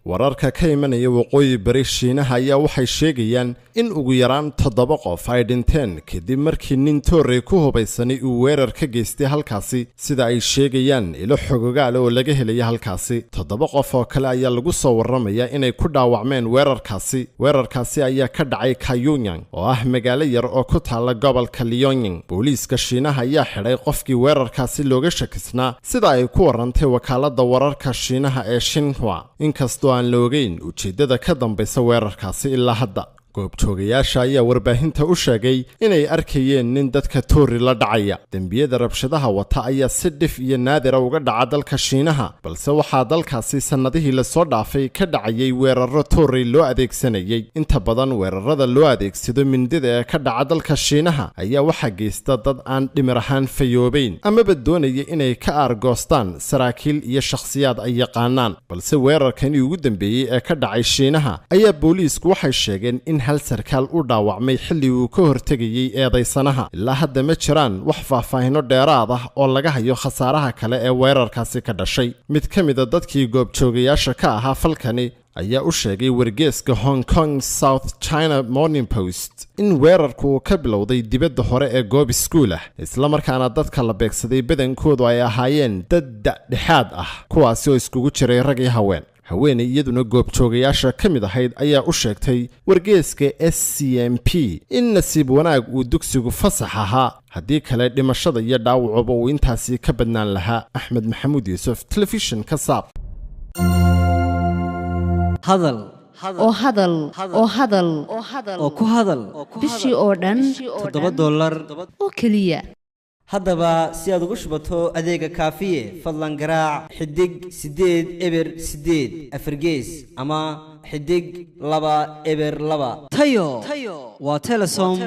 Wararka ka imanaya waqooyi bari Shiinaha ayaa waxay sheegayaan in ugu yaraan 7 qof ay dhinteen kadib markii nin toorey ku hubaysanay uu weerar ka geystay halkaasi, sida ay sheegayaan ilo xogogaale oo laga helaya halkaasi. 7 qof oo kale ayaa lagu soo warramayaa inay ku dhaawacmeen weerarkaasi. Weerarkaasi ayaa ka dhacay Kayunyang oo ah magaalo yar oo ku taalla gobolka Liaoning. Booliiska Shiinaha ayaa xidhay qofkii weerarkaasi looga shakisnaa, sida ay ku warrantay wakaaladda wararka Shiinaha ee Xinhua, inkastoo aan la ogeyn ujeeddada ka dambaysa weerarkaasi ilaa hadda. Goobjoogayaasha ayaa warbaahinta u sheegay inay arkayeen nin dadka toori la dhacaya. Dembiyada rabshadaha wata ayaa si dhif iyo naadira uga dhaca dalka Shiinaha, balse waxaa dalkaasi sannadihii lasoo dhaafay ka dhacayay weerarro toorey loo adeegsanayay. Inta badan weerarrada loo adeegsado mindida ee ka dhaca dalka Shiinaha ayaa waxaa geysta dad aan dhimir ahaan fayoobayn amaba doonaya inay ka aargoostaan saraakiil iyo shakhsiyaad ay yaqaanaan. Balse weerarkani ugu dambeeyey ee ka dhacay Shiinaha ayaa booliisku waxay sheegeen in hal sarkaal u dhaawacmay xilli uu ka hortegayey eedaysanaha. Ilaa hadda ma jiraan wax faahfaahino dheeraad ah oo laga hayo khasaaraha kale ee weerarkaasi ka dhashay. Mid ka mida dadkii goobjoogayaasha ka ahaa falkani ayaa u sheegay wargeeska Hong Kong South China Morning Post in weerarku uu ka bilowday dibadda hore ee goob iskuul ah, islamarkaana dadka la beegsaday badankoodu ay ahaayeen dad da-dhexaad ah, kuwaasi oo iskugu jiray rag iyo haween. Haweeney iyaduna goobjoogayaasha ka mid ahayd ayaa u sheegtay wargeeska SCMP in nasiib wanaag uu dugsigu fasax ahaa, haddii kale dhimashada iyo dhaawacuba uu intaasi ka badnaan lahaa. Axmed Maxamuud Yuusuf, telefishinka Saab. Hadal oo hadal oo hadal oo ku hadal bishii oo dhan $7 oo keliya. Haddaba si aad ugu shubato adeega Kaafiye, fadlan garaac xidig 8 0 8 afargees ama xidig 2 0 2. Tayo waa Telesom.